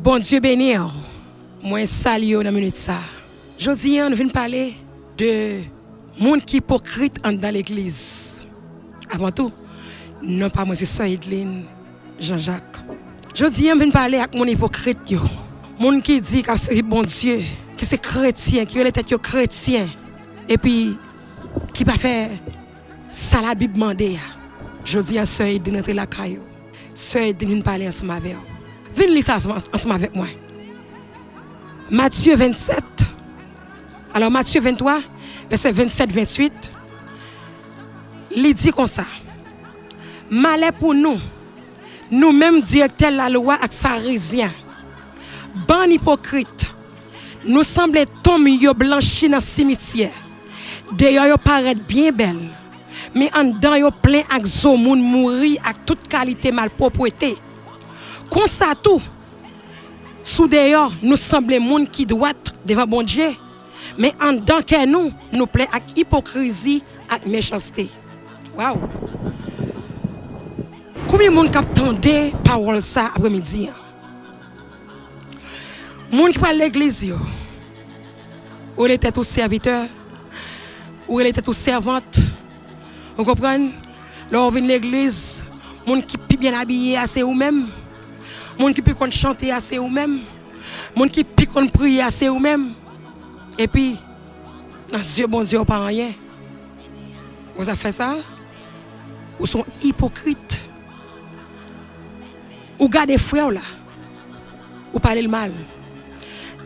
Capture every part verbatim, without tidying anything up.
Bondye beni w. Mwen salye w nan minit sa. Jodi a, nou vin pale de moun ki ipokrit anndan legliz. Avan tou, non pa mwen se Sè Edline Jean Jacques. Jodi a, m vin pale ak moun ipokrit yo. Moun ki di k ap sèvi Bondye, ki se kretyen, ki rele tèt yo kretyen, epi ki pa fè sa Labib mande a. Jodi a, Sè Edline rantre lakay ou. Sè Edline vin pale ansanm avè w. Vin li sa ansanm, ansanm avèk mwen. Matye vennsèt, alò, Matye venntwa, vèsè vennsèt, venntuit, li di konsa, malè pou nou, nou menm direktè lalwa ak Farizyen, bann ipokrit, nou sanble tonm yo blanchi nan simityè. Deyò yo parèt byen bèl, men anndan yo plen ak zo moun mouri ak tout kalite malpwòpte. Konsa tou, sou deyò, nou sanble moun ki dwat devan Bondye, men anndan kè nou, nou plen ak ipokrizi ak mechanste. Waw! Konbyen moun k ap tande pawòl sa apremidi a? Moun ki pral legliz yo, ou rele tèt ou sèvitè, ou rele tèt ou sèvant, ou konprann? Lè w vin legliz, moun ki pi byen abiye a se ou menm. Moun ki pi konn chante a se ou menm. Moun ki pi konn priye a se ou menm. Epi, nan zye Bondye, ou pa anyen. Ou sa fè sa? Ou se yon ipokrit. Ou gade frè w la. Ou pale l mal.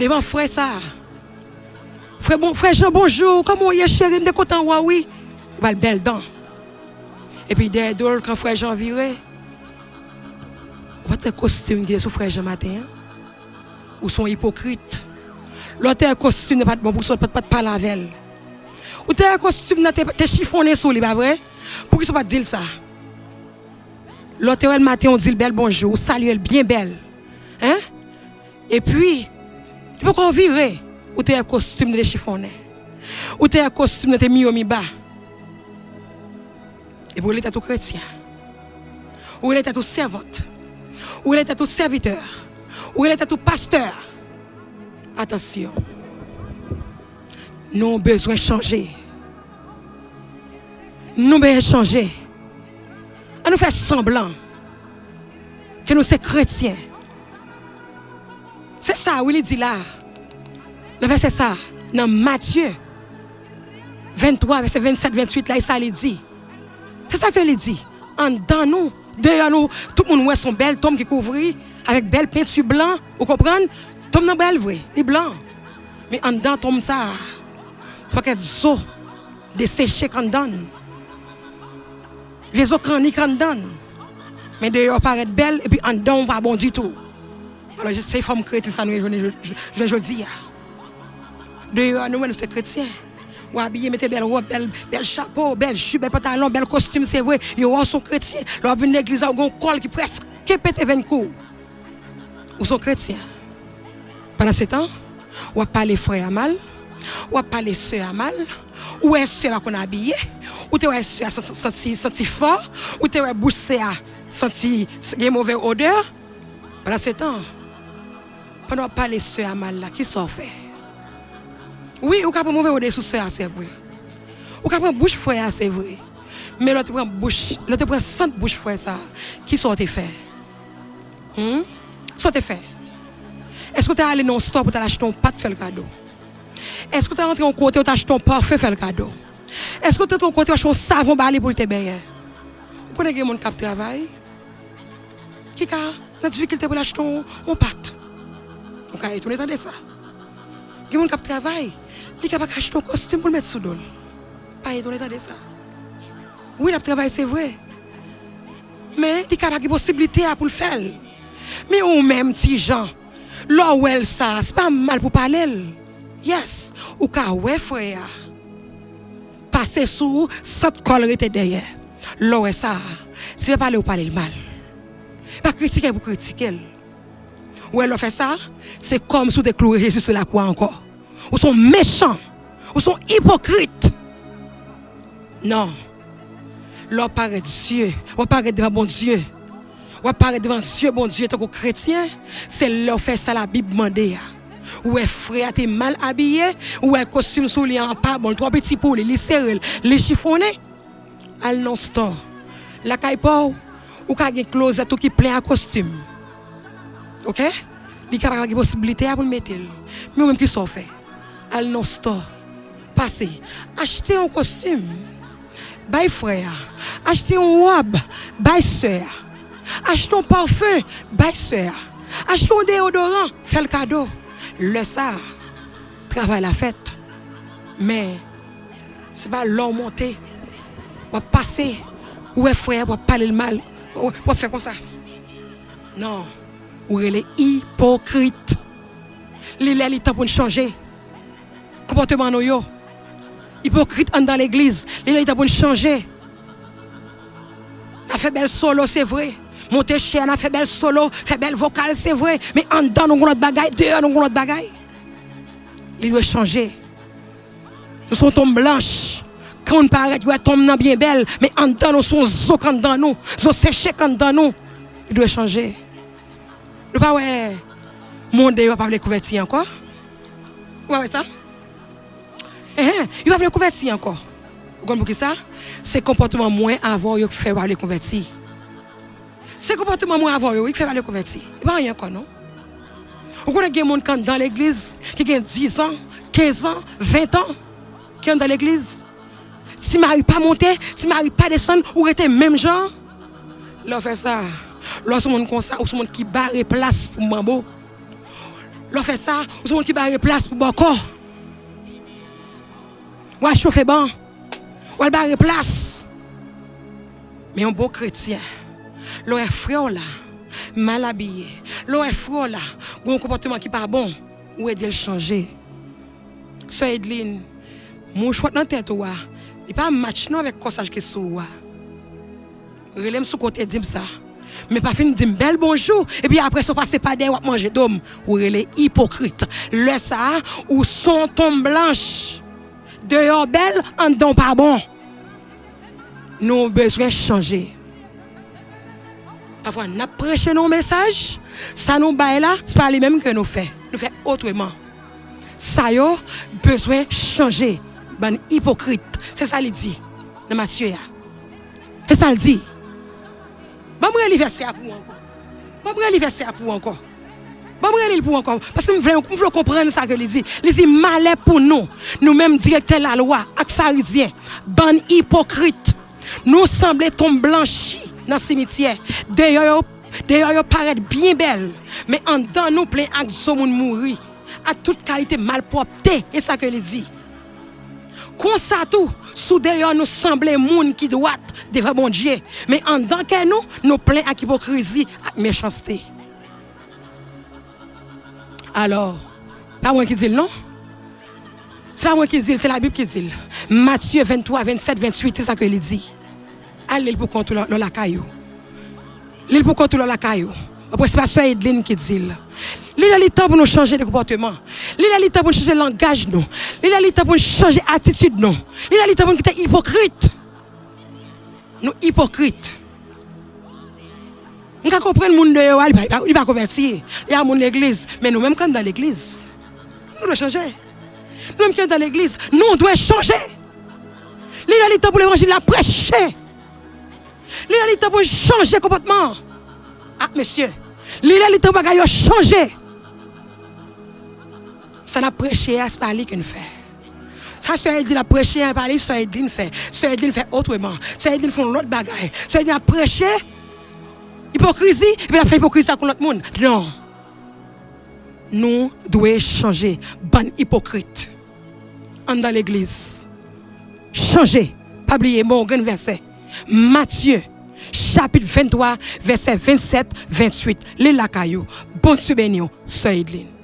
Devan frè sa a. Frè, bon, frè Jan, bonjou. Kòman w ye, cheri? M te kontan wè w, wi. Ou ba l bèl dan. Epi dèyè do l, kan frè Jan vire, ou pa t wè kostim ki te sou frè Jan maten an? Ou se yon ipokrit. Lè w te wè kostim nan pa t bon pou sa, w pa t, pa t pale avè l. Ou te wè kostim nan te, te chifonnen sou li, pa vre? Poukisa w pa t di l sa? Lè w te wè l maten, ou di l bèl bonjou, ou salye l byen bèl. Hein? Epi, li poko vire, ou te wè kostim nan te chifonnen. Ou te wè kostim nan te miyo miba. Epi ou rele tèt ou kretyen. Ou rele tèt ou sèvant. Ou rele tèt ou sèvitè. Ou rele tèt ou pastè. Atansyon. Nou bezwen chanje. Nou bezwen chanje. Ann nou fè sanblan ke nou se kretyen. Se sa, wi, li di la. Nan vèsè sa, nan Matye venntwa, vèsè vennsèt, venntuit la, e sa li di. Se sa ke li di. Anndan nou, deyò nou, tout moun wè se yon bèl tonm ki kouvri avèk bèl penti blan, ou konprann? Tonm nan bèl vre, li blan. Men anndan tonm sa a, pakèt zo deseche k anndan l. Vye zo kannik anndan l. Men deyò parèt bèl, epi anndan w pa bon ditou. Alò, se fòm kretyen sa nou ye jwenn, jwenn jodi a. Deyò nou wè nou se kretyen. Ou abiye, mete bèl wòb, bèl, bèl chapo, bèl jip, bèl pantalon, bèl kostim, se vre. Yo wè w se yon kretyen. Lè w ap vin legliz la, ou gen yon kòl ki prèske pete venn kou w. Ou se yon kretyen. Pandan se tan, w ap pale frè a mal, w ap pale sè a mal, ou wè sè a pa konn abiye, ou te wè sè a santi, santi, santi fò, ou te wè bouch sè a santi, gen move odè. Pandan se tan, pandan w ap pale sè a mal la, kisa w fè? Wi, ou ka pran move odè sou sè a, se vre. Ou ka pran bouch frè a, se vre. Men lè w te pran bouch, lè w te pran sant bouch frè sa a, kisa w te fè? Hmm? Sa w te fè? Èske w te ale nan yon stò pou w t al achte yon pat fè l kado? Èske w te rantre yon kote ou te achte yon pafen fè l kado? Èske w te rantre yon kote ou achte yon savon ba li pou l te benyen? Ou konnen gen moun k ap travay ki ka nan difikilte pou l achte yon, yon pat. Ou ka etone tande sa. Gen moun k ap travay, li ka pa ka achte yon kostim pou l met sou do l. Pa etone tande sa. Wi, l ap travay, se vre. Men, li ka pa gen posiblite a pou l fè l. Men ou menm, ti jan, lè w wè l sa, se pa mal pou pale l. Yes, ou ka wè frè a pase sou ou, sant kò l rete dèyè. Lè w wè sa, se pa pale ou pale l mal. Pa kritike l pou kritike l. Ou wè lè w fè sa, se kòmsi w te kloure Jezi sou lakwa ankò. Ou se yon mechan. Ou se yon ipokrit. Non. Lè w parèt Dye, w ap parèt devan Bondye. W ap parèt devan zye Bondye tankou kretyen, se lè w fè sa Labib mande a. Ou wè frè a te mal abiye, ou wè kostim sou li an pa bon, l twò piti pou li, li sere l, li chifonnen. Al nan stò. Lakay pa w, ou ka gen klozèt ou ki plen ak kostim. Oke? Li ka pa gen posiblite a pou l mete l. Men ou menm, kisa w fè? Al nan stò. Pase. Achte yon kostim. Bay frè a. Achte yon wòb. Bay sè a. Achte yon pafen. Bay sè a. Achte yon deyodoran. Fè l kado. Lè sa a, travay la fèt. Men, se pa lè w monte, w ap pase, ou wè frè a, w ap pale l mal, w ap fè konsa. Non, ou rele ipokrit. Li lè li tan pou n chanje konpòteman nou yo. Ipokrit anndan legliz, li lè li tan pou n chanje. N ap fè bèl solo, se vre. Monte chè, n ap fè bèl solo, fè bèl vokal, se vre. Men anndan nou gon lòt bagay, deyò nou gon lòt bagay. Li dwe chanje. Nou se yon tonm blanch. Kan moun parèt, yo wè tonm nan byen bèl, men anndan nou se yon zo k anndan nou, zo seche k anndan nou. Li dwe chanje. Nou pa wè moun deyò pa vle konvèti ankò? Ou pa wè sa? Enhen, yo pa vle konvèti ankò. Ou konn poukisa? Se konpòteman mwen avè w yo k fè yo pa vle konvèti. Se konpòteman mwen avè w yo wi k fè yo pa vle konvèti. E pa anyen ankò non. Ou konnen gen moun k anndan legliz, ki gen diz an, kenz an, ven an, ki anndan legliz. Ti mari pa monte, ti mari pa desann, ou rete menm jan. Lè w fè sa, lè w se moun konsa, ou se moun ki bare plas pou manbo. Lè w fè sa, ou se moun ki bare plas pou bòkò. W al chofe ban, w al bare plas. Men yon bon kretyen, lè w wè frè w la mal abiye, lè w wè frè w la gen yon konpòteman ki pa bon, ou ede l chanje. Sè Edline, mouch w nan tèt ou a, li pa match non avèk kòsaj ki sou ou a. Rele m sou kote, di m sa. Men pa fin di m bèl bonjou, epi apre sa w pase pa dèyè w ap manje do m. Ou rele ipokrit. Lè sa a, ou se yon tonm blanch. Deyò w bèl, anndan w pa bon. Nou bezwen chanje. Pafwa, n ap preche nan yon mesaj, sa nou bay la, se pa li menm ke nou fè. Nou fè otreman. Sa yo bezwen chanje, bann ipokrit. Se sa li di nan Matye a. Se sa l di. Ban m reli vèsè a pou ou ankò. Ban m reli vèsè a pou ou ankò. Ban m reli l pou ou ankò. Paske m vle, m vle w konprann sa ke li di. Li di, malè pou nou, nou menm direktè lalwa ak farizyen, bann ipokrit. Nou sanble tonm blanchi nan simityè. Deyò yo, deyò yo parèt byen bèl, men anndan nou plen ak zo moun mouri, ak tout kalite malpwòpte. E sa ke li di. Konsa tou, sou deyò nou sanble moun ki dwat devan Bondye, men anndan kè nou, nou plen ak ipokrizi ak mechanste. Alò, pa mwen ki di l non. Se pa mwen ki di l, se Labib ki di l. Matye venntwa, vennsèt, venntuit, se sa ke li di. Al li l pou kont ou lè w lakay ou. Li l pou kont ou lè w lakay ou. Apre se pa sè Edline ki di l. Li lè li tan pou nou chanje de konpòteman. Li lè li tan pou nou chanje langaj nou. Li lè li tan pou nou chanje atitid nou. Li lè li tan pou nou kite ipokrit. Nou ipokrit. M ka konprann moun deyò a, li pa, li pa, li pa konvèti. Li a moun legliz. Men nou menm k anndan legliz, nou dwe chanje. Nou menm ki anndan legliz, nou dwe chanje. Li lè li tan pou levanjil la preche. Li lè li tan pou chanje konpòtman. Ah, mesye. Li lè li tan pou bagay yo chanje. Sa n ap preche a, se pa li ke n fè. Sa sè Edline ap preche a, pa li sè Edline fè. Sè Edline fè otreman. Sè Edline fè yon lòt bagay. Sè Edline ap preche ipokrizi, epi l ap fè ipokrizi ak yon lòt moun. Non. Nou dwe chanje, bann ipokrit. Anndan legliz. Chanje. Pa bliye, men yon grenn vèsè. Matye, chapit venntwa, vèsè vennsèt, venntuit. Li lakay ou. Bondye beni w, sè Edline.